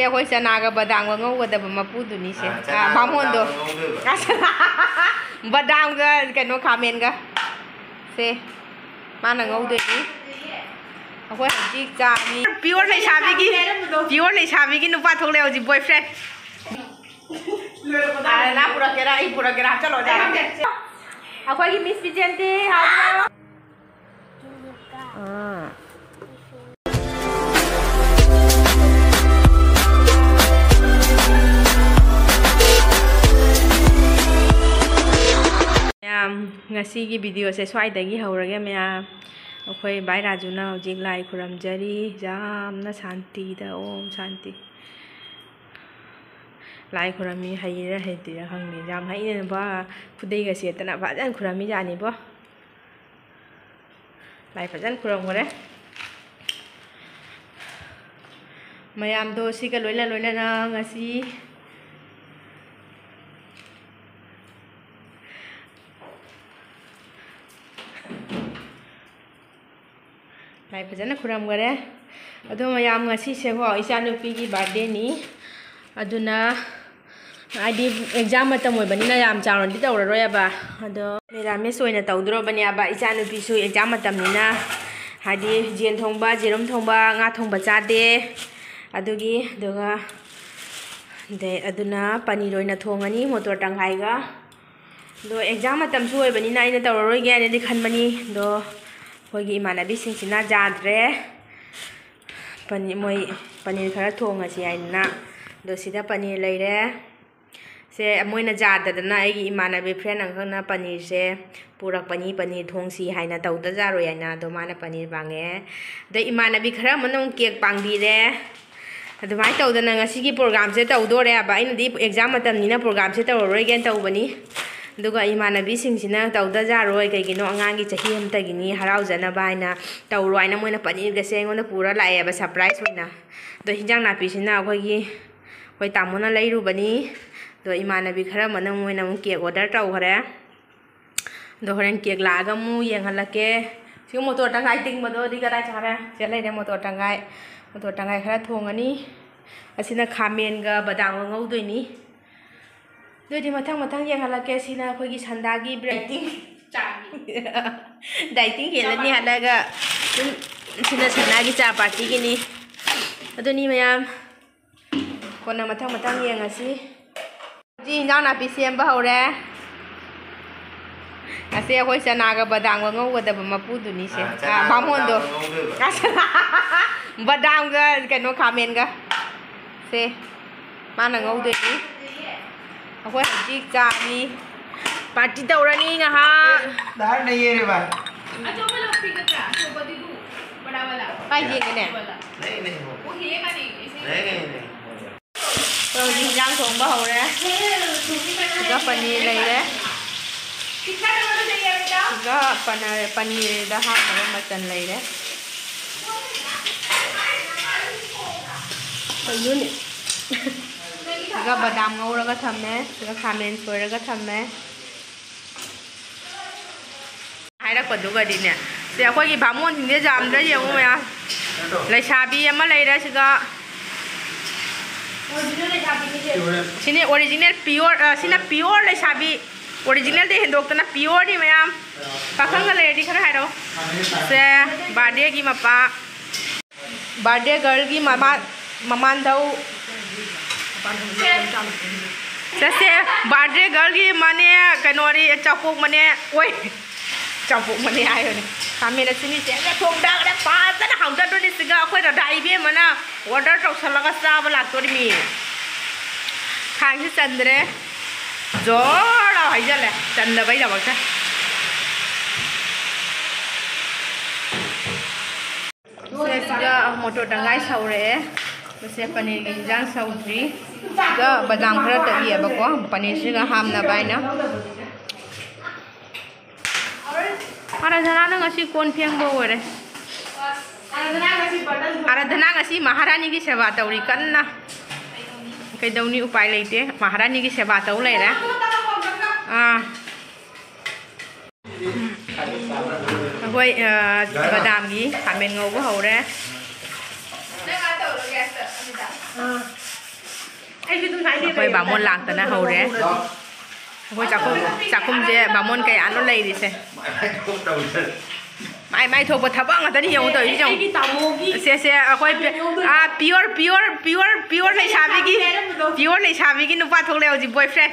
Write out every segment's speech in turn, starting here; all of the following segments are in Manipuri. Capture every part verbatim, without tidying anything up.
ꯑꯩꯈꯣꯏ ꯆꯅꯥꯒ ꯕꯗꯥꯝꯒ ꯉꯧꯒꯗꯕ ꯃꯄꯨꯗꯨꯅꯤꯁꯦ꯫ ꯑꯥ, ꯑꯥ, ꯆꯅꯥꯒ ꯕꯥꯃꯣꯟꯗꯣ꯫ ꯕꯗꯥꯝꯒ ꯉꯧꯗꯣꯏꯕ꯫ ꯕꯗꯥꯝꯒ ꯀꯩꯅꯣ, ꯈꯥꯃꯦꯟꯒ꯫ ꯁꯦ, ꯃꯥꯅ ꯉꯧꯗꯣꯏꯅꯤ꯫ ꯑꯩꯈꯣꯏ ꯍꯧꯖꯤꯛ ꯆꯥꯅꯤ꯫ Pure ꯂꯩꯁꯥꯕꯤꯒꯤ, pure ꯂꯩꯁꯥꯕꯤꯒꯤ ꯅꯨꯄꯥ ꯊꯣꯛꯂꯛꯑꯦ ꯍꯧꯖꯤꯛ, boyfriend꯫ ꯑꯥ, ꯅꯪ ꯄꯨꯔꯛꯀꯦꯔꯥ, ꯑꯩ ꯄꯨꯔꯛꯀꯦꯔꯥ? ꯆꯠꯂꯣ, ꯆꯠꯂꯣ꯫ ꯑꯩꯈꯣꯏꯒꯤ Miss ꯕꯤꯖꯦꯟꯇꯤ, ꯍꯥꯏꯕ꯭ꯔꯣ? ꯑꯥ꯫ ꯃꯌꯥꯝ, ꯉꯁꯤꯒꯤ video ꯁꯦ ꯁ꯭ꯋꯥꯏꯗꯒꯤ ꯍꯧꯔꯒꯦ ꯃꯌꯥꯝ꯫ ꯑꯩꯈꯣꯏ ꯚꯥꯏ ꯔꯥꯖꯨꯅ ꯍꯧꯖꯤꯛ ꯂꯥꯏ ꯈꯨꯔꯝꯖꯔꯤ, ꯌꯥꯝꯅ ꯁꯥꯟꯇꯤꯗ, ꯑꯣꯝ ꯁꯥꯟꯇꯤ꯫ ꯂꯥꯏ ꯈꯨꯔꯝꯃꯤ, ꯍꯩꯔꯤꯔꯥ ꯍꯩꯇ꯭ꯔꯤꯔꯥ ꯈꯪꯗꯦ, ꯌꯥꯝ ꯍꯩꯅꯅꯕ ꯈꯨꯗꯩꯒ ꯁꯦꯠꯇꯅ ꯐꯖꯅ ꯈꯨꯔꯝꯃꯤꯖꯥꯠꯅꯤꯕꯣ꯫ ꯂꯥꯏ ꯐꯖꯅ ꯈꯨꯔꯝꯈꯔꯦ꯫ ꯃꯌꯥꯝꯗꯣ ꯁꯤꯒ ꯂꯣꯏꯅ ꯂꯣꯏꯅꯅ ꯉꯁꯤ ꯂꯥꯏ ꯐꯖꯅ ꯈꯨꯔꯝꯈꯔꯦ꯫ ꯑꯗꯣ ꯃꯌꯥꯝ, ꯉꯁꯤꯁꯦꯀꯣ, ꯏꯆꯥꯅꯨꯄꯤꯒꯤ birthday ꯅꯤ꯫ ꯑꯗꯨꯅ ꯍꯥꯏꯗꯤ exam ꯃꯇꯝ ꯑꯣꯏꯕꯅꯤꯅ ꯌꯥꯝ ꯆꯥꯎꯅꯗꯤ ꯇꯧꯔꯔꯣꯏꯕ꯫ ꯑꯗꯣ ꯃꯦꯔꯥꯃꯦꯁ ꯑꯣꯏꯅ ꯇꯧꯗꯣꯔꯕꯅꯦꯕ, ꯏꯆꯥꯅꯨꯄꯤꯁꯨ exam ꯃꯇꯝꯅꯤꯅ꯫ ꯍꯥꯏꯗꯤ ꯌꯦꯟ ꯊꯣꯡꯕ, ꯌꯦꯔꯨꯝ ꯊꯣꯡꯕ, ꯉꯥ ꯊꯣꯡꯕ ꯆꯥꯗꯦ꯫ ꯑꯗꯨꯒꯤ, ꯑꯗꯨꯒ ꯑꯗꯩ ꯑꯗꯨꯅ ꯄꯅꯤꯔ ꯑꯣꯏꯅ ꯊꯣꯡꯉꯅꯤ, ꯃꯣꯇꯣꯔ ꯇꯪꯈꯥꯏꯒ꯫ ꯑꯗꯣ exam ꯃꯇꯝꯁꯨ ꯑꯣꯏꯕꯅꯤꯅ ꯑꯩꯅ ꯇꯧꯔꯔꯣꯏꯒꯦ ꯍꯥꯏꯅꯗꯤ ꯈꯟꯕꯅꯤ꯫ ꯑꯗꯣ ꯑꯩꯈꯣꯏꯒꯤ ꯏꯃꯥꯟꯅꯕꯤꯁꯤꯡꯁꯤꯅ ꯌꯥꯗ꯭ꯔꯦ, ꯄꯅꯤ-, ꯃꯣꯏ ꯄꯅꯤꯔ ꯈꯔ ꯊꯣꯡꯉꯁꯤ ꯍꯥꯏꯗꯅ꯫ ꯑꯗꯣ ꯁꯤꯗ ꯄꯅꯤꯔ ꯂꯩꯔꯦ꯫ ꯁꯦ, ꯃꯣꯏꯅ ꯌꯥꯗꯗꯅ ꯑꯩꯒꯤ ꯏꯃꯥꯟꯅꯕꯤ friend ꯑꯃꯈꯛꯅ ꯄꯅꯤꯔꯁꯦ ꯄꯨꯔꯛꯄꯅꯤ, ꯄꯅꯤꯔ ꯊꯣꯡꯁꯤ ꯍꯥꯏꯅ, ꯇꯧꯗ ꯌꯥꯔꯣꯏ ꯍꯥꯏꯅ꯫ ꯑꯗꯣ ꯃꯥꯅ ꯄꯅꯤꯔ ꯄꯥꯡꯉꯦ꯫ ꯑꯗꯩ ꯏꯃꯥꯟꯅꯕꯤ ꯈꯔ ꯑꯃꯅ ꯑꯃꯨꯛ cake ꯄꯥꯡꯕꯤꯔꯦ꯫ ꯑꯗꯨꯃꯥꯏꯅ ꯇꯧꯗꯅ ꯉꯁꯤꯒꯤ program ꯁꯦ ꯇꯧꯗꯣꯔꯦ ꯍꯥꯏꯕ꯫ ꯑꯩꯅꯗꯤ exam ꯃꯇꯝꯅꯤꯅ program ꯁꯦ ꯇꯧꯔꯔꯣꯏꯒꯦꯅ ꯇꯧꯕꯅꯤ꯫ ꯑꯗꯨꯒ ꯏꯃꯥꯟꯅꯕꯤꯁꯤꯡꯁꯤꯅ ꯇꯧꯗ ꯌꯥꯔꯣꯏ, ꯀꯩꯒꯤꯅꯣ, ꯑꯉꯥꯡꯒꯤ ꯆꯍꯤ ꯑꯃꯇꯒꯤꯅꯤ, ꯍꯔꯥꯎꯖꯅꯕ ꯍꯥꯏꯅ ꯇꯧꯔꯣ ꯍꯥꯏꯅ ꯃꯣꯏꯅ ꯄꯅꯤꯔꯒꯁꯦ ꯑꯩꯉꯣꯟꯗ ꯄꯨꯔ ꯂꯥꯛꯑꯦꯕ, surprise ꯑꯣꯏꯅ꯫ ꯑꯗꯣ ꯍꯤꯟꯖꯥꯡ ꯅꯥꯄꯤꯁꯤꯅ ꯑꯩꯈꯣꯏꯒꯤ, ꯑꯩꯈꯣꯏ ꯇꯥꯃꯣꯅ ꯂꯩꯔꯨꯕꯅꯤ꯫ ꯑꯗꯣ ꯏꯃꯥꯟꯅꯕꯤ ꯈꯔ ꯑꯃꯅ ꯃꯣꯏꯅ ꯑꯃꯨꯛ cake order ꯇꯧꯈ꯭ꯔꯦ꯫ ꯑꯗꯣ ꯍꯣꯔꯦꯟ cake ꯂꯥꯛꯑꯒ ꯑꯃꯨꯛ ꯌꯦꯡꯍꯜꯂꯛꯀꯦ꯫ ꯁꯤ ꯃꯣꯇꯣꯔ ꯇꯪꯈꯥꯏ ꯇꯤꯡꯕꯗꯣ ꯑꯗꯨꯗꯤ ꯀꯗꯥꯏ ꯆꯠꯈ꯭ꯔꯦ? ꯁꯤꯗ ꯂꯩꯔꯦ ꯃꯣꯇꯣꯔ ꯇꯪꯈꯥꯏ꯫ ꯃꯣꯇꯣꯔ ꯇꯪꯈꯥꯏ ꯈꯔ ꯊꯣꯡꯉꯅꯤ꯫ ꯑꯁꯤꯅ ꯈꯥꯃꯦꯟꯒ ꯕꯗꯥꯝꯒ ꯉꯧꯗꯣꯏꯅꯤ꯫ ꯑꯗꯨꯗꯤ ꯃꯊꯪ ꯃꯊꯪ ꯌꯦꯡꯍꯜꯂꯛꯀꯦ꯫ ꯁꯤꯅ ꯑꯩꯈꯣꯏꯒꯤ ꯁꯟꯗꯥꯒꯤ ꯕ꯭ꯔꯦꯛ꯫ ꯆꯥꯒꯤ꯫ ꯗꯥꯏꯇꯤꯡ ꯍꯦꯜꯂꯅꯤ ꯍꯜꯂꯒ ꯑꯗꯨꯝ꯫ ꯁꯤꯅ ꯁꯅꯥꯒꯤ ꯆꯥ ꯄꯥꯔꯇꯤꯒꯤꯅꯤ꯫ ꯑꯗꯨꯅꯤ ꯃꯌꯥꯝ, ꯀꯣꯟꯅ ꯃꯊꯪ ꯃꯊꯪ ꯌꯦꯡꯉꯁꯤ꯫ ꯍꯧꯖꯤꯛ ꯏꯟꯖꯥꯡ ꯅꯥꯄꯤ ꯁꯦꯝꯕ ꯍꯧꯔꯦ꯫ ꯑꯁꯤ ꯑꯩꯈꯣꯏ ꯆꯅꯥꯒ ꯕꯗꯥꯝꯒ ꯉꯧꯒꯗꯕ ꯃꯄꯨꯗꯨꯅꯤꯁꯦ꯫ ꯑꯥ, ꯑꯥ, ꯆꯅꯥꯒ ꯕꯥꯃꯣꯟꯗꯣ꯫ ꯕꯗꯥꯝꯒ ꯉꯧꯗꯣꯏꯕ꯫ ꯕꯗꯥꯝꯒ ꯀꯩꯅꯣ ꯈꯥꯃꯦꯟꯒ꯫ ꯁꯦ꯫ ꯃꯥꯅ ꯉꯧꯗꯣꯏꯅꯤ꯫ ꯑꯩꯈꯣꯏ ꯍꯧꯖꯤꯛ ꯆꯥꯅꯤ꯫ ꯄꯥꯔꯇꯤ ꯇꯧꯔꯅꯤ ꯉꯥꯏꯍꯥꯛ꯫ ꯅꯍꯥꯟ ꯅꯩꯌꯦꯔꯦ ꯚꯥꯏ꯫ ꯑꯆꯧꯕ ꯂꯧꯕꯤꯒꯗ꯭ꯔꯥ? ꯑꯆꯧꯕꯗꯤ ꯗꯨ, ꯕꯗꯥ ꯋꯥꯂꯥ꯫ ꯄꯥꯏ ꯌꯦꯡꯒꯦꯅꯦ꯫ ꯅꯩ, ꯅꯩ, ꯅꯩ꯫ ꯅꯩ, ꯅꯩ, ꯅꯩ꯫ ꯑꯩꯈꯣꯏ ꯍꯧꯖꯤꯛ ꯏꯟꯖꯥꯡ ꯊꯣꯡꯕ ꯍꯧꯔꯦ꯫ ꯁꯤꯒ ꯄꯅꯤꯔ ꯂꯩꯔꯦ꯫ ꯁꯤꯒ ꯄꯅ-, ꯄꯅꯤꯔꯗ ꯍꯥꯞꯅꯕ ꯃꯆꯜ ꯂꯩꯔꯦ꯫ ꯀꯩꯅꯣꯅꯦ? ꯁꯤꯒ ꯕꯗꯥꯝ ꯉꯧꯔꯒ ꯊꯝꯃꯦ, ꯁꯤꯒ ꯈꯥꯃꯦꯟ ꯁꯣꯏꯔꯒ ꯊꯝꯃꯦ꯫ ꯍꯥꯏꯔꯛꯄꯗꯨꯒꯗꯤꯅꯦ, ꯁꯦ ꯑꯩꯈꯣꯏꯒꯤ ꯕꯥꯃꯣꯟꯁꯤꯡꯁꯦ ꯌꯥꯝꯗ꯭ꯔꯥ ꯌꯦꯡꯉꯨ ꯃꯌꯥꯝ꯫ ꯂꯩꯁꯥꯕꯤ ꯑꯃ ꯂꯩꯔꯦ ꯁꯤꯒ꯫ ꯁꯤꯅꯤ original pure, ꯑ, ꯁꯤꯅ pure ꯂꯩꯁꯥꯕꯤ꯫ Originalꯗꯤ ꯍꯦꯟꯗꯣꯛꯇꯅ pureꯅꯤ ꯃꯌꯥꯝ꯫ ꯄꯥꯈꯪꯒ ꯂꯩꯔꯗꯤ ꯈꯔ ꯍꯥꯏꯔꯛꯑꯣ꯫ ꯁꯦ, birthdayꯒꯤ ꯃꯄꯥ꯫ Birthday girlꯒꯤ ꯃꯃꯥ-, ꯃꯃꯥꯟꯗꯧ꯫ ꯆꯠꯁꯦ, birthday girlꯒꯤ ꯃꯅꯦ, ꯀꯩꯅꯣꯗꯤ, ꯆꯥꯎꯄꯣꯛ ꯃꯅꯦ꯫ ꯑꯣꯏ, ꯆꯥꯎꯄꯣꯛ ꯃꯅꯦ ꯍꯥꯏꯕꯅꯦ꯫ ꯈꯥꯃꯦꯟ ꯑꯁꯤꯟꯕꯤꯁꯦ ꯊꯣꯡꯗꯥꯒꯅꯦ, ꯐꯖꯅ ꯍꯥꯎꯖꯗꯣꯏꯅꯤ꯫ ꯁꯤꯒ ꯑꯩꯈꯣꯏ ꯔꯙꯥ ꯏꯕꯦꯝꯃꯅ order ꯇꯧꯁꯜꯂꯒ ꯆꯥꯕ ꯂꯥꯛꯇꯣꯔꯤꯃꯤ꯫ ꯈꯥꯡꯁꯤ ꯆꯟꯗ꯭ꯔꯦ꯫ ꯖꯣꯔ ꯂꯥꯎ ꯍꯩꯖꯜꯂꯦ, ꯆꯟꯗꯕꯩꯗꯃꯛꯇ꯫ ꯁꯦ, ꯁꯤꯒ ꯃꯣꯇꯣꯔ ꯇꯪꯈꯥꯏ ꯁꯧꯔꯛꯑꯦ꯫ ꯃꯁꯦ ꯄꯅꯤꯔꯒꯤ ꯏꯟꯖꯥꯡ ꯁꯧꯗ꯭ꯔꯤ꯫ ꯁꯤꯒ ꯕꯗꯥꯝ ꯈꯔ ꯇꯛꯏꯌꯦꯕꯀꯣ, ꯄꯅꯤꯔꯁꯤꯒ ꯍꯥꯞꯅꯕ ꯍꯥꯏꯅ꯫ ꯑꯥꯔꯥꯙꯅꯥꯅ ꯉꯁꯤ ꯀꯣꯟ ꯐꯦꯡꯕ ꯑꯣꯏꯔꯦ꯫ ꯑꯥꯔꯥꯙꯅꯥ ꯉꯁꯤ ꯃꯍꯥꯔꯥꯅꯤꯒꯤ ꯁꯦꯕꯥ ꯇꯧꯔꯤ ꯀꯟꯅ꯫ ꯀꯩꯗꯧꯅꯤ, ꯎꯄꯥꯏ ꯂꯩꯇꯦ, ꯃꯍꯥꯔꯥꯅꯤꯒꯤ ꯁꯦꯕꯥ ꯇꯧ ꯂꯩꯔꯦ꯫ ꯑꯥ꯫ ꯑꯩꯈꯣꯏ, ꯑ, ꯕꯗꯥꯝꯒꯤ ꯈꯥꯃꯦꯟ ꯉꯧꯕ ꯍꯧꯔꯦ꯫ ꯑꯩꯁꯨ ꯑꯗꯨꯝ ꯍꯥꯏꯅꯤ꯫ ꯑꯩꯈꯣꯏ ꯕꯥꯃꯣꯟ ꯂꯥꯛꯇꯅ ꯍꯧꯔꯦ꯫ ꯑꯩꯈꯣꯏ ꯆꯥꯛꯈꯨꯝ, ꯆꯥꯛꯈꯨꯝꯁꯦ ꯕꯥꯃꯣꯟ ꯀꯌꯥꯅꯣ ꯂꯩꯔꯤꯁꯦ꯫ ꯃꯥꯏ ꯃꯥꯏ ꯊꯣꯛꯄ ꯊꯕꯛ ꯉꯥꯛꯇꯅꯤ ꯌꯦꯡꯉꯨ ꯇꯧꯔꯤꯁꯦ ꯌꯦꯡꯉꯨ꯫ ꯑꯩꯒꯤ ꯇꯥꯃꯣꯒꯤ ꯁꯦ, ꯁꯦ, ꯑꯩꯈꯣꯏ ꯄꯤ-, ꯑꯥ, pure, pure, pure, pure ꯂꯩꯁꯥꯕꯤꯒꯤ, pure ꯂꯩꯁꯥꯕꯤꯒꯤ ꯅꯨꯄꯥ ꯊꯣꯛꯂꯛꯑꯦ ꯍꯧꯖꯤꯛ, boyfriend꯫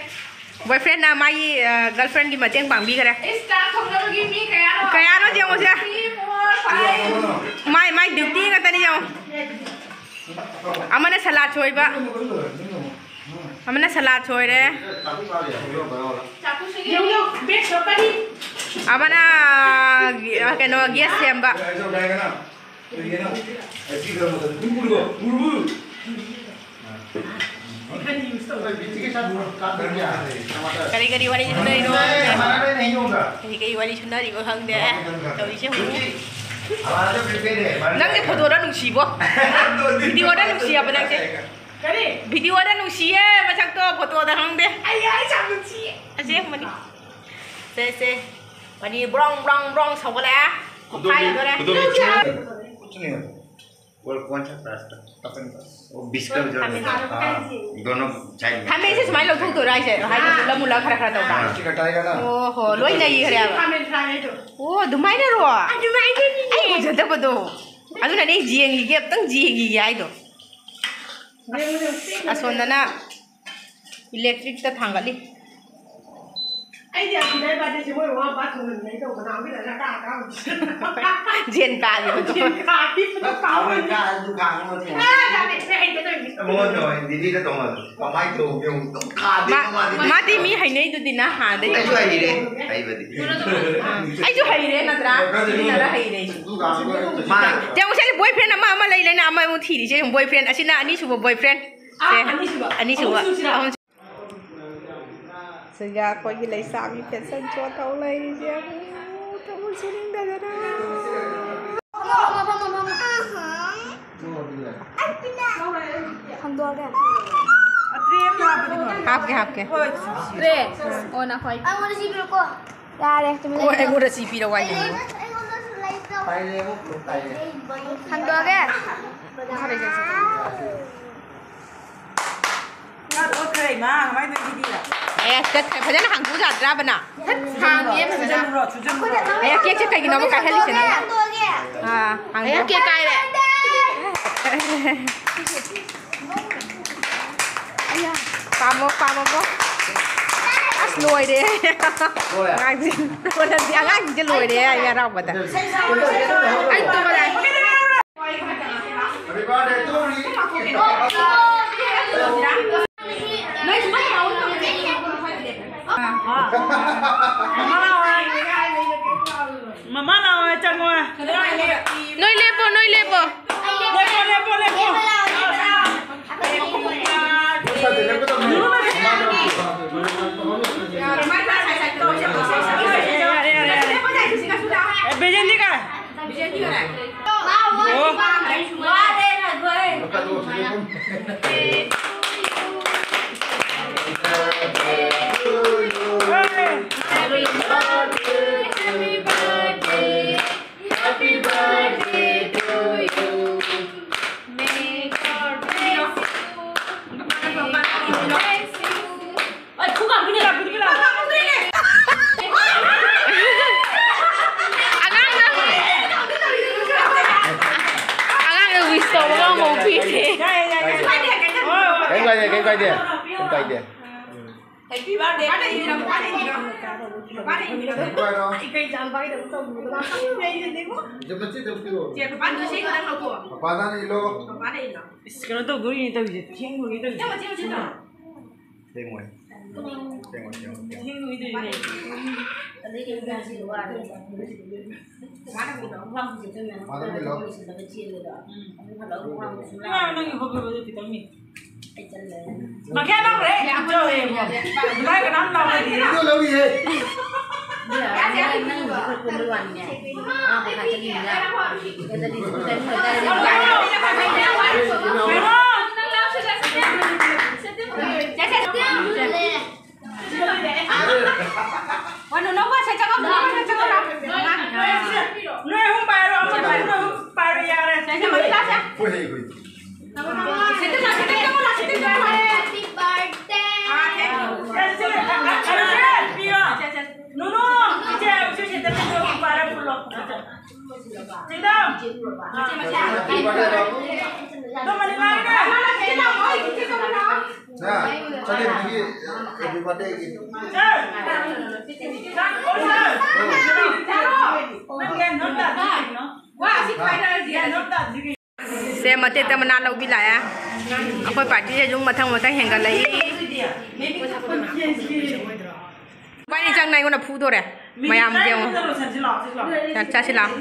Boyfriendꯅ ꯃꯥꯒꯤ, ꯑ, girlfriendꯒꯤ ꯃꯇꯦꯡ ꯄꯥꯡꯕꯤꯈꯔꯦ꯫ ꯏꯁ, ꯆꯥꯛ ꯊꯣꯡꯅꯕꯒꯤ ꯃꯤ ꯀꯌꯥꯅꯣ? ꯀꯌꯥꯅꯣ ꯌꯦꯡꯉꯨꯁꯦ꯫ Three, four, five꯫ ꯃꯥꯏ, ꯃꯥꯏ duty ꯉꯥꯛꯇꯅꯤ ꯌꯦꯡꯉꯨ꯫ ꯑꯃꯅ salad ꯁꯣꯏꯕ꯫ ꯑꯃꯅ salad ꯁꯣꯏꯔꯦ꯫ ꯌꯦꯡꯉꯨ, ꯌꯦꯡꯉꯨ, bag ꯁꯣꯛꯀꯅꯤ꯫ ꯑꯃꯅ, ꯑ, ꯀꯩꯅꯣ, gas ꯁꯦꯝꯕ꯫ ꯀꯔꯤ ꯀꯔꯤ ꯋꯥꯔꯤ ꯁꯥꯟꯅꯔꯤꯅꯣ? ꯀꯔꯤ ꯀꯔꯤ ꯋꯥꯔꯤ ꯁꯥꯟꯅꯔꯤꯅꯣ ꯈꯪꯗꯦ꯫ ꯇꯧꯔꯤꯁꯦ ꯌꯦꯡꯉꯨ꯫ ꯅꯪꯁꯦ photoꯗ ꯅꯨꯡꯁꯤꯕꯣ? Videoꯗ ꯅꯨꯡꯁꯤꯌꯦꯕ ꯅꯪꯁꯦ꯫ ꯀꯔꯤ? Videoꯗ ꯅꯨꯡꯁꯤꯌꯦ ꯃꯁꯛꯇꯣ, photoꯗ ꯈꯪꯗꯦ꯫ ꯑꯩ, ꯑꯩ ꯌꯥꯝ ꯅꯨꯡꯁꯤꯌꯦ꯫ ꯑꯁꯦꯡꯕꯅꯤ꯫ ꯁꯦ, ꯁꯦ꯫ ꯄꯅꯤꯔ ꯕ꯭ꯔꯣꯡ, ꯕ꯭ꯔꯣꯡ, ꯕ꯭ꯔꯣꯡ ꯁꯧꯒꯠꯂꯛꯑꯦ꯫ ꯈꯨꯠꯈꯥꯏꯒꯗꯧꯔꯦ꯫ ꯈꯨꯗꯣꯝꯕꯤ ꯈꯨꯠ-, ꯈꯨꯠꯁꯨꯅꯦ꯫ वो कौन सा प्याज था? अपन का। वो बीस का जो है। खामेन। हाँ, दोनों side में। ꯈꯥꯃꯦꯟꯁꯦ ꯁꯨꯃꯥꯏꯅ ꯂꯧꯊꯣꯛꯇꯣꯏꯔꯥ ꯍꯥꯏꯁꯦ? ꯍꯥꯏꯗꯤ ꯃꯨꯜꯂ ꯃꯨꯜꯂ ꯈꯔ ꯈꯔ ꯇꯧꯕ? हाँ। अच्छी कटाएगा ना। ꯑꯣ ꯍꯣ, ꯂꯣꯏ ꯅꯩꯈ꯭ꯔꯦꯕ꯫ ꯈꯥꯃꯦꯟ ꯐ꯭ꯔꯥꯏ ꯍꯥꯏꯗꯣ꯫ ꯑꯣ, ꯑꯗꯨꯃꯥꯏꯅꯔꯣ? ꯑꯗꯨꯃꯥꯏꯅꯅꯤ꯫ ꯑꯩ ꯎꯖꯗꯕꯗꯣ꯫ ꯑꯗꯨꯅꯅꯦ ꯌꯦꯡꯉꯤꯒꯦ, ꯑꯝꯇꯪ ꯌꯦꯡꯉꯤꯒꯦ ꯍꯥꯏꯗꯣ꯫ ꯑꯁ, ꯑꯁꯣꯝꯗꯅ electricꯇ ꯊꯥꯡꯒꯠꯂꯤ꯫ ꯑꯩꯗꯤ ꯑꯁꯤꯗ ꯏꯕꯥꯅꯤꯁꯦ ꯃꯣꯏ ꯃꯃꯥ ꯃꯄꯥ ꯊꯣꯡꯍꯟꯒꯦ ꯇꯧꯕ, ꯅꯍꯥꯟꯃꯨꯛꯀꯤꯗ ꯀꯥ ꯀꯥ ꯖꯦꯟ ꯀꯥꯈꯤꯕꯗꯣ꯫ ꯖꯦꯟ ꯀꯥꯈꯤꯕꯗꯣ ꯀꯥꯎꯔꯦ꯫ ꯀꯥꯔꯁꯨ ꯈꯥꯡꯉꯣ ꯊꯣꯡꯉꯣ꯫ ꯑꯥ, ꯌꯥꯔꯦ, ꯁꯦ ꯍꯩꯒꯗꯧꯅꯤ꯫ ꯃꯉꯣꯟꯗ ꯑꯣꯏꯅ ꯗꯤꯜꯂꯤꯗ ꯇꯣꯡꯍꯜꯂꯣ꯫ ꯀꯃꯥꯏꯅ ꯇꯧꯒꯦ ꯑꯃꯨꯛ ꯑꯗꯨꯝ ꯈꯥꯗꯦ ꯃꯥ-, ꯃꯥꯗꯤ꯫ ꯃꯥꯗꯤ ꯃꯤ ꯍꯩꯅꯩꯗꯨꯗꯤ ꯅ ꯍꯥꯟꯅꯗꯩ꯫ ꯑꯩꯁꯨ ꯍꯩꯔꯦ, ꯍꯩꯕꯗꯤ꯫ ꯑꯥ, ꯑꯩꯁꯨ ꯍꯩꯔꯦ ꯅꯠꯇ꯭ꯔꯥ? ꯁꯤꯖꯤꯟꯅꯔ ꯍꯩꯔꯦ ꯑꯩꯁꯨ꯫ ꯃꯥ ꯌꯦꯡꯉꯨ, ꯁꯦ boyfriend ꯑꯃ, ꯑꯃ ꯂꯩ ꯂꯩꯅ ꯑꯃꯃꯨꯛ ꯊꯤꯔꯤꯁꯦ ꯌꯦꯡꯉꯨ, boyfriend꯫ ꯑꯁꯤꯅ ꯑꯅꯤꯁꯨꯕ boyfriend꯫ ꯑꯥ, ꯁꯦ, ꯑꯅꯤꯁꯨꯕ꯫ ꯑꯅꯤꯁꯨꯕ꯫ ꯑꯍꯨꯝꯁꯨꯕ꯫ ꯑꯍꯨꯝ ꯁꯤꯒ ꯑꯩꯈꯣꯏꯒꯤ ꯂꯩꯁꯥꯕꯤ fashion show ꯇꯧ ꯂꯩꯔꯤꯁꯦ꯫ ꯊꯃꯣꯏ ꯁꯣꯛꯅꯤꯡꯗꯗꯅ꯫ ꯍꯥꯡꯗꯣꯛꯑꯒꯦ꯫ ꯍꯥꯞꯀꯦ, ꯍꯥꯞꯀꯦ꯫ ꯇ꯭ꯔꯦ꯫ ꯑꯣ, ꯅꯈꯣꯏ꯫ ꯌꯥꯔꯦ, ꯇꯨꯃꯤꯟ ꯑꯣ, ꯂꯩꯌꯨ꯫ ꯑꯩꯉꯣꯟꯗ ꯁꯤ ꯄꯤꯔꯛꯑꯣ ꯍꯥꯏꯅꯦ꯫ ꯍꯥꯡꯗꯣꯛꯑꯒꯦ꯫ ꯏꯃꯥ, ꯀꯃꯥꯏꯅ ꯇꯧꯔꯤꯁꯤꯗꯤ? ꯑꯦ, ꯆꯠꯈ꯭ꯔꯦ꯫ ꯐꯖꯅ ꯍꯥꯡꯗꯣꯛ ꯌꯥꯗ꯭ꯔꯕꯅ? ꯍꯥꯡꯉꯦ ꯐꯖꯅ꯫ ꯁꯨꯖꯜꯂꯨꯔꯣ, ꯁꯨꯖꯜꯂꯨꯔꯣ꯫ ꯑꯦ, ꯀꯦꯛꯁꯦ ꯀꯩꯒꯤꯅꯣꯕ ꯀꯥꯏꯍꯜꯂꯤꯁꯤꯅ? ꯑꯥ, ꯍꯥꯡꯗꯣꯛ꯫ ꯑꯦ, ꯀꯦꯛ ꯀꯥꯏꯔꯦ꯫ ꯑꯌꯥ, ꯄꯥꯝꯃꯣ, ꯄꯥꯝꯃꯣ꯫ ꯑꯁ, ꯂꯣꯏꯔꯦ꯫ ꯂꯣꯏꯔꯦ? ꯑꯉꯥꯡꯁꯦ, ꯑꯉꯥꯡꯁꯤꯡꯁꯦ ꯂꯣꯏꯔꯦ ꯍꯥꯏ ꯍꯔꯥꯎꯕꯗ꯫ ꯑꯩ ꯇꯨꯝꯕ ꯂꯥꯛꯑꯦ꯫ Happy birthday to you. ꯃꯃꯥ ꯂꯥꯛꯑꯣ, ꯆꯪꯉꯣ꯫ ꯅꯣꯏ ꯂꯦꯞꯄꯣ, ꯅꯣꯏ ꯂꯦꯞꯄꯣ꯫ ꯂꯦꯞꯄꯣ, ꯂꯦꯞꯄꯣ, ꯂꯦꯞꯄꯣ꯫ ꯌꯥꯔꯦ, ꯌꯥꯔꯦ, ꯌꯥꯔꯦ꯫ ꯑꯦ, ꯕꯤꯖꯦꯟꯗꯤ ꯀꯥꯏ? ꯑꯉꯥꯡꯅ, ꯑꯉꯥꯡꯅ wish ꯇꯧꯕꯒ ꯑꯃꯨꯛ ꯄꯤꯔꯦ꯫ ꯀꯩꯝ ꯀꯥꯏꯗꯦ, ꯀꯩꯝ ꯀꯥꯏꯗꯦ, ꯀꯩꯝ ꯀꯥꯏꯗꯦ꯫ Happy birthday꯫ ꯀꯩꯅꯣ? ꯏꯆꯦ, ꯃꯆꯦꯗ ꯑꯃꯨꯛ ꯄꯤꯔꯛꯑꯣ꯫ ꯃꯄꯥꯗ ꯍꯥꯟꯅ ꯏꯜꯂꯣ꯫ ꯏꯁ, ꯀꯩꯅꯣ ꯇꯧꯗꯣꯔꯤꯅꯦ ꯇꯧꯔꯤꯁꯦ, ꯊꯦꯡꯗꯣꯔꯤꯅꯦ ꯇꯧꯔꯤꯁꯦ꯫ ꯊꯦꯡꯉꯣꯏ꯫ ꯊꯦꯡꯉꯣꯏ, ꯊꯦꯡꯉꯣꯏ, ꯊꯦꯡꯉꯣꯏ꯫ ꯃꯥꯗ ꯄꯤꯔꯛꯑꯣ꯫ ꯅꯪꯒꯤ ꯈꯣꯠꯄꯗꯣ ꯈꯤꯇꯪꯅꯤ꯫ ꯃꯈꯥ ꯂꯧꯔꯦ, ꯌꯥꯝ ꯇꯧꯋꯦ꯫ ꯑꯗꯨꯃꯥꯏꯅ ꯀꯅꯥꯝ ꯂꯥꯎꯅꯗꯦ꯫ ꯚꯤꯗꯤꯑꯣ ꯂꯧꯔꯤꯌꯦ꯫ ꯅꯣꯏ ꯑꯍꯨꯝ ꯄꯥꯏꯔꯣ, ꯑꯃꯗ ꯅꯣꯏ ꯑꯍꯨꯝ ꯄꯥꯏꯔꯣ, ꯌꯥꯔꯦ꯫ ꯍꯣꯏ, ꯍꯣꯏ, ꯍꯣꯏ꯫ Happy birthday. ꯆꯠꯂꯦ, ꯅꯪꯒꯤ happy birthday ꯒꯤ꯫ ꯁꯦ, ꯃꯇꯦꯛꯇ ꯃꯅꯥ ꯂꯧꯕꯤ ꯂꯥꯛꯑꯦ꯫ ꯑꯩꯈꯣꯏ party ꯁꯦ ꯁꯨꯝ ꯃꯊꯪ ꯃꯊꯪ ꯍꯦꯟꯒꯠꯂꯛꯏ꯫ ꯏꯕꯥꯅꯤ ꯆꯪꯅ ꯑꯩꯉꯣꯟꯗ ꯐꯨꯗꯣꯔꯦ꯫ ꯃꯌꯥꯝ ꯌꯦꯡꯉꯣ꯫ ꯆꯥꯁꯤ ꯂꯥꯛꯑꯣ꯫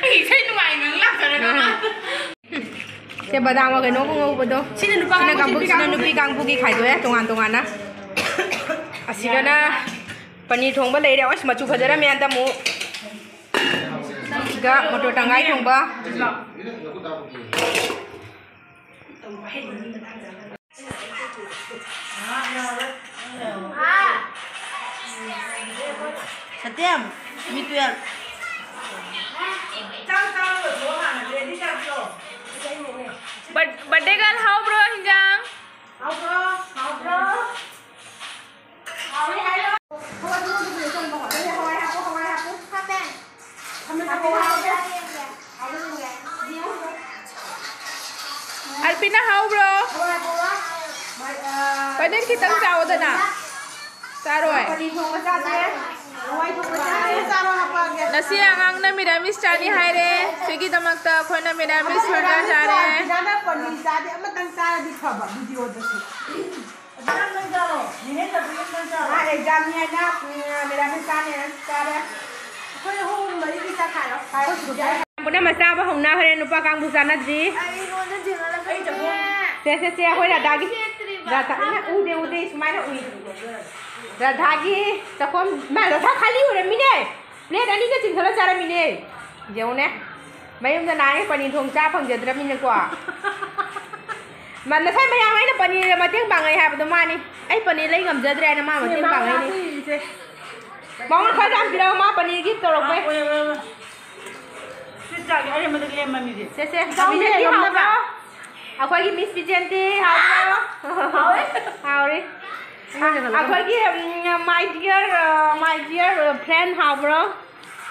ꯑꯩ ꯏꯁꯩ ꯅꯨꯡꯉꯥꯏ ꯉꯪ ꯂꯥꯛꯆꯔꯒ꯫ ꯁꯦ ꯕꯗꯥꯝꯒ ꯀꯩꯅꯣꯒ ꯉꯧꯕꯗꯣ꯫ ꯁꯤꯅ ꯅꯨꯄꯥ ꯁꯤꯅ ꯀꯥꯡꯕꯨ, ꯀꯥꯡꯕꯨ, ꯁꯤꯅ ꯁꯤꯅ ꯅꯨꯄꯤ ꯀꯥꯡꯕꯨꯒꯤ ꯈꯥꯏꯗꯣꯛꯑꯦ ꯇꯣꯉꯥꯟ ꯇꯣꯉꯥꯟꯅ꯫ ꯑꯁꯤꯒꯅ ꯄꯅꯤꯔ ꯊꯣꯡꯕ ꯂꯩꯔꯦ꯫ ꯑꯁ, ꯃꯆꯨ ꯐꯖꯔꯝꯃꯦ ꯍꯟꯗꯛ ꯑꯃꯨꯛ꯫ ꯑꯗꯨꯒ ꯃꯣꯇꯣꯔ ꯇꯪꯈꯥꯏ ꯊꯣꯡꯕ꯫ ꯁꯇꯦꯝ, ꯃꯤ twelve꯫ ꯕꯔ-, birthday girl ꯍꯥꯎꯕ꯭ꯔꯣ ꯍꯤꯟꯖꯥꯡ? ꯍꯥꯎꯕ꯭ꯔꯣ? ꯍꯥꯎꯕ꯭ꯔꯣ? ꯍꯥꯎꯋꯦ ꯍꯥꯏꯔꯣ꯫ ꯍꯋꯥꯏ ꯃꯔꯨꯗꯨ ꯄꯨꯂꯞ ꯆꯪꯕ ꯍꯣꯠꯅꯔꯦ꯫ ꯍꯋꯥꯏ ꯍꯥꯞꯄꯨ, ꯍꯋꯥꯏ ꯍꯥꯞꯄꯨ꯫ ꯍꯥꯞꯄꯦ꯫ ꯊꯝꯃꯦ, ꯊꯝꯃꯦ, ꯍꯥꯞꯄꯦ꯫ ꯑꯜꯄꯤꯅꯥ ꯍꯥꯎꯕ꯭ꯔꯣ? ꯍꯋꯥꯏ ꯍꯥꯞꯄꯨ, ꯍꯋꯥꯏ꯫ ꯃꯥꯏ, ꯑ, ꯄꯅꯤꯔ ꯈꯤꯇꯪ ꯆꯥꯎꯗꯅ꯫ ꯆꯥꯔꯣꯏ꯫ ꯄꯅꯤꯔ ꯊꯣꯡꯕ ꯆꯥꯁꯦ꯫ ꯍꯋꯥꯏ ꯊꯣꯡꯕ ꯆꯥꯁꯦ꯫ ꯆꯥꯔꯣ, ꯍꯥꯞꯄꯛꯑꯒꯦ꯫ ꯉꯁꯤ ꯑꯉꯥꯡꯅ ꯃꯤꯔꯥꯃꯤꯁ ꯆꯥꯅꯤ ꯍꯥꯏꯔꯦ꯫ ꯁꯤꯒꯤꯗꯃꯛꯇ ꯑꯩꯈꯣꯏꯅ ꯃꯤꯔꯥꯃꯤꯁ ꯑꯣꯏꯅ ꯆꯥꯔꯦ꯫ ꯄꯤꯖꯥꯅ ꯄꯅꯤꯔ ꯆꯥꯗꯦ, ꯑꯃꯇꯪ ꯆꯥꯔꯗꯤ ꯐꯕ videoꯗꯁꯨ꯫ ꯃꯥ examꯅꯤ ꯍꯥꯏꯅ, ꯎꯝ, ꯃꯦꯗꯥꯝꯅ ꯆꯥꯅꯦꯅ ꯆꯥꯔꯦ꯫ ꯑꯩꯈꯣꯏ ꯑꯍꯨꯝ ꯃꯔꯤꯒꯤ ꯆꯥꯛ ꯈꯥꯏꯔꯣ꯫ ꯄꯨꯝꯅꯃꯛ ꯆꯥꯕ ꯍꯧꯅꯈ꯭ꯔꯦ, ꯅꯨꯄꯥ ꯀꯥꯡꯕꯨ ꯆꯥꯅꯗ꯭ꯔꯤ꯫ ꯑꯩꯉꯣꯟꯗ ꯊꯦꯡꯅꯔꯛꯀꯅꯦ꯫ ꯁꯦ, ꯁꯦ, ꯁꯦ, ꯑꯩꯈꯣꯏ ꯔꯥꯙꯥꯒꯤ, ꯁꯦꯠꯇ꯭ꯔꯤꯕ꯫ ꯔꯥꯙꯥ, ꯏꯃꯥ, ꯎꯗꯦ, ꯎꯗꯦ, ꯁꯨꯃꯥꯏꯅ ꯎꯏ꯫ ꯔꯥꯙꯥꯒꯤ ꯆꯥꯛꯈꯨꯝ, ꯏꯃꯥ, ꯔꯥꯙꯥ ꯈꯥꯂꯤ ꯎꯔꯝꯃꯤꯅꯦ꯫ Plate ꯑꯅꯤꯒ ꯆꯤꯡꯈꯠꯂ ꯆꯥꯔꯝꯃꯤꯅꯦ꯫ ꯌꯦꯡꯉꯨꯅꯦ꯫ ꯃꯌꯨꯝꯗ ꯅꯍꯥꯟꯒꯩ ꯄꯅꯤꯔ ꯊꯣꯡ ꯆꯥ ꯐꯪꯖꯗ꯭ꯔꯃꯤꯅꯀꯣ꯫ ꯃ-, ꯉꯁꯥꯏ ꯃꯌꯥꯝ ꯑꯩꯅ ꯄꯅꯤꯔꯗ ꯃꯇꯦꯡ ꯄꯥꯡꯉꯛꯑꯦ ꯍꯥꯏꯕꯗꯣ ꯃꯥꯅꯤ꯫ ꯑꯩ ꯄꯅꯤꯔ ꯂꯩ ꯉꯝꯖꯗ꯭ꯔꯦ ꯍꯥꯏꯅ ꯃꯥ ꯃꯇꯦꯡ ꯄꯥꯡꯉꯛꯏꯅꯦ꯫ ꯃꯉꯣꯟꯗ ꯈꯔ ꯌꯥꯝ ꯄꯤꯔꯛꯑꯣ, ꯃꯥ ꯄꯅꯤꯔ gift ꯇꯧꯔꯛꯄꯩ꯫ ꯁꯤ ꯆꯥꯒꯦ, ꯑꯔꯦꯝꯕꯗ ꯂꯦꯝꯃꯅꯤꯗꯤ꯫ ꯁꯦ, ꯁꯦ, ꯏꯇꯥꯎ ꯕꯤꯖꯦꯟꯇꯤ ꯂꯦꯝꯃꯝꯗꯕ? ꯍꯥꯎꯕ꯭ꯔꯣ? ꯑꯩꯈꯣꯏꯒꯤ Miss ꯕꯤꯖꯦꯟꯇꯤ ꯍꯥꯎꯕ꯭ꯔꯣ? ꯍꯥꯎꯋꯦ꯫ ꯍꯥꯎꯔꯤ꯫ ꯑꯩꯈꯣꯏꯒꯤ ꯃꯥꯏ ꯗꯤꯌꯔ ꯃꯥꯏ ꯗꯤꯌꯔ ꯐ꯭ꯔꯦꯟ ꯍꯥꯎꯕ꯭ꯔꯣ?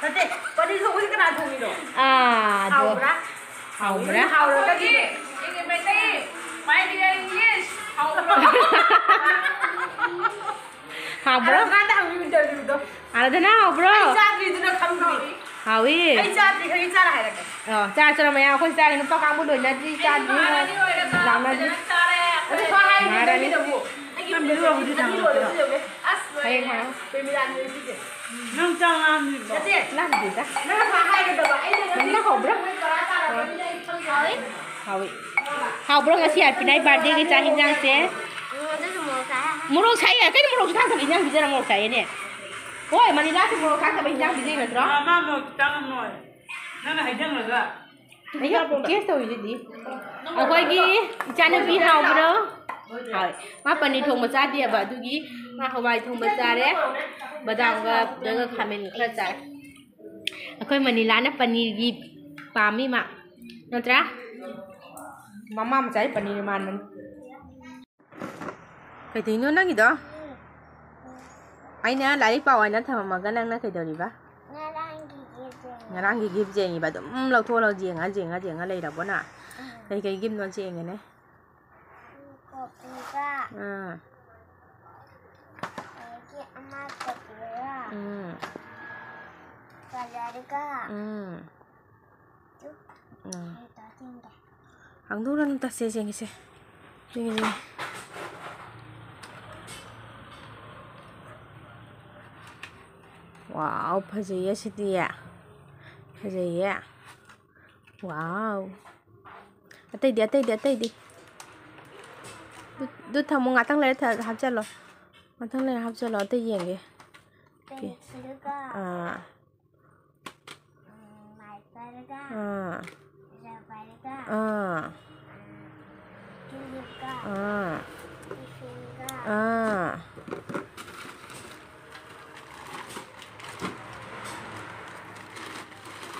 ꯅꯠꯇꯦ, ꯄꯅꯤꯔ ꯊꯣꯡꯕꯁꯦ ꯀꯅꯥ ꯊꯣꯡꯉꯤꯅꯣ? ꯑꯥ, ꯑꯗꯣ ꯍꯥꯎꯕ꯭ꯔꯥ? ꯍꯥꯎꯕ꯭ꯔꯥ? ꯍꯥꯎꯔꯒꯗꯤ ꯃꯩꯇꯩ ꯃꯥꯏ ꯗꯤꯌꯔ ꯏꯪꯂꯤꯁ ꯍꯥꯎꯕ꯭ꯔꯣ? ꯍꯥꯎꯕ꯭ꯔꯣ? ꯑꯥꯔꯥꯙꯅꯥꯗ ꯍꯪꯉꯨ ꯏꯟꯇꯔꯚ꯭ꯌꯨꯗꯣ꯫ ꯑꯥꯔꯥꯙꯅꯥ, ꯍꯥꯎꯕ꯭ꯔꯣ? ꯑꯩ ꯆꯥꯗ꯭ꯔꯤꯗꯨꯅ ꯈꯪꯗ꯭ꯔꯤ꯫ ꯍꯥꯎꯏ꯫ ꯑꯩ ꯆꯥꯗ꯭ꯔꯤ, ꯈꯪꯉꯤ, ꯆꯥꯔ ꯍꯥꯏꯔꯛꯀꯦ꯫ ꯑꯣ, ꯆꯥꯔ ꯆꯥꯔ ꯃꯌꯥꯝ ꯑꯩꯈꯣꯏ ꯆꯥꯔꯤ, ꯅꯨꯄꯥ ꯀꯥꯡꯕꯨ ꯂꯣꯏꯅꯗ꯭ꯔꯤ, ꯆꯥꯗ꯭ꯔꯤ, ꯂꯥꯎꯅꯗ꯭ꯔꯤ꯫ ꯑꯗꯨ ꯁꯨꯃꯥꯏ ꯍꯥꯏꯒꯗꯕꯅꯤꯗꯕꯨ꯫ ꯑꯩꯒꯤ ꯃꯤꯗꯤ ꯂꯣꯏꯔꯕꯨꯗꯤ ꯊꯥꯡꯉꯛꯀꯦꯔꯣ? ꯑꯁ, ꯍꯌꯦꯡ ꯍꯥꯏꯔꯣ꯫ ꯄ꯭ꯔꯦꯃꯤꯂꯥ ꯅꯣꯏ ꯁꯤꯁꯦ꯫ ꯅꯪ ꯆꯥꯛ ꯂꯥꯝꯗ꯭ꯔꯤꯕꯣ? ꯅꯠꯇꯦ꯫ ꯂꯥꯝꯗ꯭ꯔꯤꯗ꯫ ꯅꯪ ꯉꯁꯥꯏ ꯍꯥꯏꯒꯗꯕ꯫ ꯑꯩꯅ ꯅꯪ ꯅꯪ ꯍꯧꯕ꯭ꯔꯥ? ꯅꯣꯏ ꯇꯔꯥ ꯇꯥꯔꯕꯅꯤꯅ ꯑꯩ ꯈꯪꯗ꯭ꯔꯦ꯫ ꯍꯥꯎꯏ꯫ ꯍꯥꯎꯏ꯫ ꯍꯥꯎꯕ꯭ꯔꯣ ꯉꯁꯤ ꯑꯔꯄꯤꯅꯥꯒꯤ ꯕꯥꯔꯗꯦꯒꯤ ꯆꯥꯛ ꯍꯤꯟꯖꯥꯡꯁꯦ? ꯎꯝ, ꯑꯗꯨꯁꯨ ꯃꯣꯔꯣꯛ ꯁꯥꯏ ꯍꯥꯏ꯫ ꯃꯣꯔꯣꯛ ꯁꯥꯏꯌꯦ? ꯀꯩꯅꯣ ꯃꯣꯔꯣꯛꯁꯨ ꯊꯥꯛꯇꯕ ꯍꯤꯟꯖꯥꯡ ꯄꯤꯖꯔ ꯃꯣꯔꯣꯛ ꯁꯥꯏꯌꯦꯅꯦ? ꯍꯣꯏ, ꯃꯅꯤꯂꯥꯁꯨ ꯃꯣꯔꯣꯛ ꯊꯥꯛꯇꯕ ꯍꯤꯟꯖꯥꯡ ꯄꯤꯖꯩ ꯅꯠꯇ꯭ꯔꯣ? ꯑꯥ, ꯃꯥ ꯃꯣꯔꯣꯛ ꯆꯥꯉꯝꯃꯣꯏ꯫ ꯅꯪꯅ ꯍꯩꯖꯤꯜꯂꯒ꯫ ꯑꯩꯌꯥ, ꯇꯦꯁ ꯇꯧꯔꯤꯗꯨꯗꯤ꯫ ꯑꯩꯈꯣꯏꯒꯤ ꯏꯆꯥꯅꯨꯄꯤ ꯍꯥꯎꯕ꯭ꯔꯣ? ꯍꯥꯎꯏ꯫ ꯃꯥ ꯄꯅꯤꯔ ꯊꯣꯡꯕ ꯆꯥꯗꯦꯕ, ꯑꯗꯨꯒꯤ ꯃꯥ ꯍꯋꯥꯏ ꯊꯣꯡꯕ ꯆꯥꯔꯦ, ꯕꯗꯥꯝꯒ ꯇꯧꯔꯒ ꯈꯥꯃꯦꯟ ꯈꯔ ꯆꯥꯔꯦ꯫ ꯑꯩꯈꯣꯏ ꯃꯅꯤꯂꯥꯅ ꯄꯅꯤꯔꯒꯤ ꯄꯥꯝꯃꯤ ꯃꯥ, ꯅꯠꯇ꯭ꯔꯥ? ꯃꯃꯥ ꯃꯆꯥꯒꯤ ꯄꯅꯤꯔ ꯃꯥꯟꯕꯅꯤ꯫ ꯀꯩꯗꯧꯅꯣ ꯅꯪꯒꯤꯗꯣ? ꯑꯩꯅ ꯂꯥꯏꯔꯤꯛ ꯄꯥꯎ ꯍꯥꯏꯅ ꯊꯝꯃꯝꯃꯒ ꯅꯪꯅ ꯀꯩꯗꯧꯔꯤꯕ? ꯉꯔꯥꯡꯒꯤ gift ꯌꯦꯡꯉꯤ꯫ ꯉꯔꯥꯡꯒꯤ gift ꯌꯦꯡꯉꯤꯕ, ꯑꯗꯨꯝ ꯂꯧꯊꯣꯛꯑ ꯌꯦꯡꯉ, ꯌꯦꯡꯉ, ꯌꯦꯡꯉ ꯂꯩꯔꯕꯣ ꯅꯪ? ꯎꯝ꯫ ꯀꯩ ꯀꯩ giftꯅꯣ ꯌꯦꯡꯉꯦꯅꯦ? ꯀꯣꯐꯤꯒ, ꯑꯥ꯫ ꯑꯗꯒꯤ ꯑꯃ ꯀꯣꯐꯤꯒ, ꯎꯝ꯫ Colourꯒ, ꯎꯝ꯫ ꯎꯝ꯫ ꯍꯥꯡꯗꯣꯛꯎꯔꯅꯨ, ꯇꯁꯦ ꯌꯦꯡꯒꯦꯁꯦ꯫ ꯌꯦꯡꯒꯦ, ꯌꯦꯡꯒꯦ꯫ ꯋꯥꯎ, ꯐꯖꯩꯌꯦ ꯁꯤꯗꯤ꯫ ꯐꯖꯩꯌꯦ꯫ ꯋꯥꯎ꯫ ꯑꯇꯩꯗꯤ, ꯑꯇꯩꯗꯤ, ꯑꯇꯩꯗꯤ꯫ ꯑꯗꯨ, ꯑꯗꯨ ꯊꯝꯃꯣ, ꯉꯥꯛꯇꯪ ꯂꯩꯔ ꯊ-, ꯍꯥꯞꯆꯜꯂꯣ꯫ ꯉꯥꯛꯇꯪ ꯂꯩꯔ ꯍꯥꯞꯆꯜꯂꯣ, ꯑꯇꯩ ꯌꯦꯡꯒꯦ꯫ Pencilꯒ꯫ ꯑꯥ꯫ ꯎꯝ, markerꯒ, ꯑꯥ꯫ Rubberꯒ, ꯑꯥ꯫ ꯎꯝ, clipꯀ, ꯑꯥ꯫ Tiffin ꯑꯥ꯫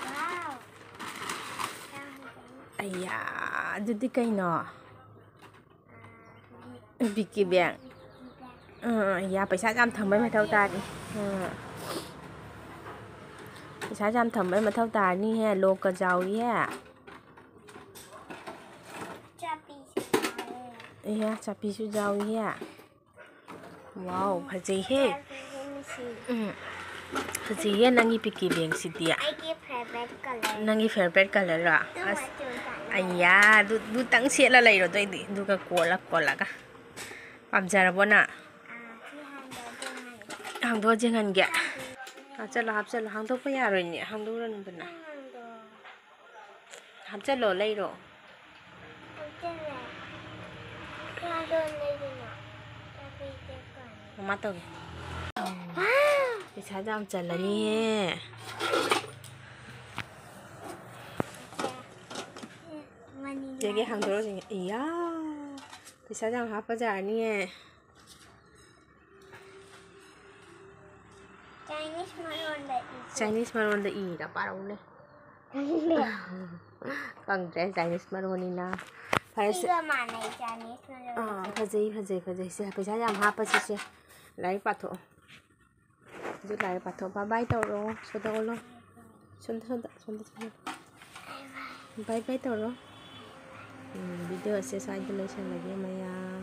Wow! ꯑꯌꯥ, ꯑꯗꯨꯗꯤ ꯀꯩꯅꯣ? ꯑꯥ, big, big bang. Big bang. ꯑꯥ, ꯌꯥ, ꯄꯩꯁꯥ ꯌꯥꯝ ꯊꯝꯕꯩ ꯃꯊꯧ ꯇꯥꯔꯤ꯫ ꯑꯥ꯫ ꯄꯩꯁꯥ ꯌꯥꯝ ꯊꯝꯕꯩ ꯃꯊꯧ ꯇꯥꯔꯅꯤꯍꯦ, ꯂꯣꯛꯀ ꯆꯥꯎꯏꯍꯦ꯫ ꯆꯥꯄꯤꯁꯨ ꯌꯥꯎꯋꯦ꯫ ꯏꯌꯥ, ꯆꯥꯄꯤꯁꯨ ꯌꯥꯎꯏꯍꯦ꯫ ꯋꯥꯎ, ꯐꯖꯩꯍꯦ꯫ ꯆꯥꯄꯤꯁꯦ ꯃꯤꯁꯤ꯫ ꯎꯝ꯫ ꯐꯖꯩꯍꯦ, ꯅꯪꯒꯤ ꯄꯤꯛꯀꯤ ꯕꯦꯒꯁꯤꯗꯤ꯫ ꯑꯩꯒꯤ favourite colour꯫ ꯅꯪꯒꯤ favourite colourꯔꯣ? ꯑꯗꯨ ꯑꯁ, ꯃꯆꯨ ꯆꯥꯅꯤꯡꯉꯦ꯫ ꯑꯩꯌꯥ, ꯑꯗꯨ, ꯑꯗꯨꯇꯪ ꯁꯦꯠꯂ ꯂꯩꯔꯣ ꯑꯗꯨꯑꯣꯏꯗꯤ, ꯑꯗꯨꯒ ꯀꯣꯜꯂ ꯀꯣꯜꯂꯒ꯫ ꯄꯥꯝꯖꯔꯕꯣ ꯅꯪ? ꯑꯥ, ꯁꯤ ꯍꯥꯡꯗꯣꯛꯑ ꯌꯦꯡꯍꯟꯒꯦ꯫ ꯍꯥꯡꯗꯣꯛꯑ ꯌꯦꯡꯍꯟꯒꯦ? ꯍꯥꯡꯗꯣꯛꯑ ꯍꯥꯞꯆꯜꯂꯣ, ꯍꯥꯞꯆꯜꯂꯣ꯫ ꯍꯥꯡꯗꯣꯛꯄ ꯌꯥꯔꯣꯏꯅꯦ, ꯍꯥꯡꯗꯣꯛꯎꯔꯅꯨꯗꯅ꯫ ꯅꯪ ꯍꯥꯡꯗꯣꯛꯑꯣ꯫ ꯍꯥꯞꯆꯜꯂꯣ, ꯂꯩꯔꯣ꯫ ꯍꯥꯞꯆꯜꯂꯦ꯫ ꯀꯅꯥꯗ ꯂꯩꯗꯣꯏꯅꯣ? ꯆꯥꯕꯤꯒꯦ ꯀꯣꯟꯅ꯫ ꯃꯃꯥ ꯇꯧꯒꯦ꯫ ꯄꯩꯁꯥꯗꯣ ꯌꯥꯝ ꯆꯜꯂꯅꯤꯍꯦ꯫ ꯃꯅꯤ ꯆꯦꯒꯤ ꯍꯥꯡꯗꯣꯔꯛꯑꯣ, ꯆꯦꯒꯤ꯫ ꯏꯌꯥ, ꯄꯩꯁꯥꯗꯣ ꯌꯥꯝ ꯍꯥꯞꯄꯖꯥꯔꯅꯤꯍꯦ꯫ Chinese ꯃꯔꯣꯟꯗ E. Chinese ꯃꯔꯣꯟꯗ ꯏꯔ ꯄꯥꯔꯛꯎꯅꯦ꯫ ꯈꯪꯗꯦ꯫ ꯈꯪꯗ꯭ꯔꯦ, Chinese ꯃꯔꯣꯟꯅꯤꯅ꯫ ꯐꯔꯦꯁꯦ꯫ ꯁꯤꯒ ꯃꯥꯟꯅꯩ, Chinese ꯃꯔꯣꯟ꯫ ꯑꯥ, ꯐꯖꯩ, ꯐꯖꯩ, ꯐꯖꯩ꯫ ꯁꯦ, ꯄꯩꯁꯥ ꯌꯥꯝ ꯍꯥꯞꯄꯁꯤ ꯁꯦ꯫ ꯂꯥꯏꯔꯤꯛ ꯄꯥꯊꯣꯛꯑꯣ꯫ ꯍꯧꯖꯤꯛ ꯂꯥꯏꯔꯤꯛ ꯄꯥꯊꯣꯛꯑꯣ꯫ Bye bye ꯇꯧꯔꯣ꯫ ꯁꯣꯗꯥ ꯑꯣꯜꯂꯣ꯫ ꯁꯣꯝꯗ, ꯁꯣꯝꯗ, ꯁꯣꯝꯗ, ꯁꯣꯝꯗ꯫ Bye bye ꯇꯧꯔꯣ꯫ ꯎꯝ, video ꯁꯦ ꯁ꯭ꯋꯥꯏꯗ ꯂꯣꯏꯁꯜꯂꯒꯦ ꯃꯌꯥꯝ꯫